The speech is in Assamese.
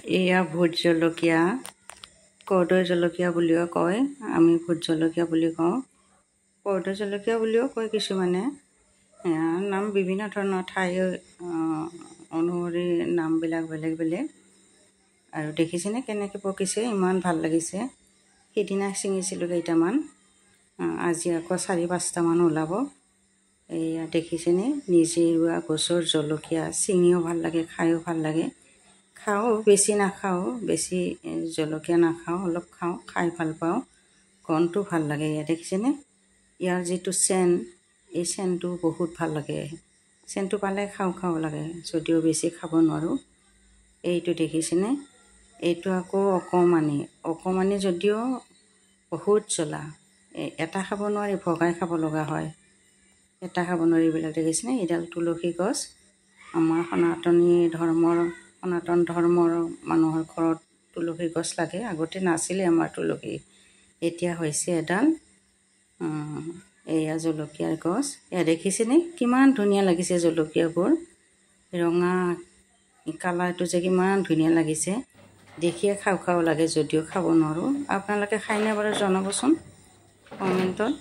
এয়া ভোট জলকীয়া, কৰ্দৈ জলকীয়া বুলিও কয়। আমি ভোট জলকীয়া বুলি কওঁ, কৰ্দৈ জলকীয়া বুলিও কয় কিছুমানে। নাম বিভিন্ন ধৰণৰ, ঠাই অনুসৰি নামবিলাক বেলেগ বেলেগ। আৰু দেখিছেনে কেনেকৈ পকিছে? ইমান ভাল লাগিছে। সিদিনা ছিঙিছিলোঁ কেইটামান, আজি আকৌ 4-5টামান ওলাব। এয়া দেখিছেনে? নিজে ৰোৱা গছৰ জলকীয়া ছিঙিও ভাল লাগে, খায়ো ভাল লাগে। খাওঁ, বেছি নাখাওঁ, বেছি জলকীয়া নাখাওঁ, অলপ খাওঁ, খাই ভাল পাওঁ, গন্ধটো ভাল লাগে। এয়া দেখিছেনে? ইয়াৰ যিটো চেন, এই চেনটো বহুত ভাল লাগে। চেনটো পালে খাওঁ খাওঁ লাগে, যদিও বেছি খাব নোৱাৰোঁ। এইটো দেখিছেনে? এইটো আকৌ অকণমানি অকণমানি যদিও বহুত জ্বলা। এটা খাব নোৱাৰি, ভগাই খাব লগা হয়। এটা খাব নোৱাৰি। এইবিলাক দেখিছেনে? এইডাল তুলসী গছ। আমাৰ সনাতনী ধৰ্মৰ, সনাতন ধৰ্মৰ মানুহৰ ঘৰত তুলসী গছ লাগে। আগতে নাছিলে আমাৰ তুলসী, এতিয়া হৈছে এডাল। এয়া জলকীয়াৰ গছ। এয়া দেখিছেনে কিমান ধুনীয়া লাগিছে জলকীয়াবোৰ? ৰঙা কালাৰটো যে কিমান ধুনীয়া লাগিছে, দেখিয়ে খাওঁ খাওঁ লাগে, যদিও খাব নোৱাৰোঁ। আপোনালোকে খায়নে বাৰু জনাবচোন কমেণ্টত।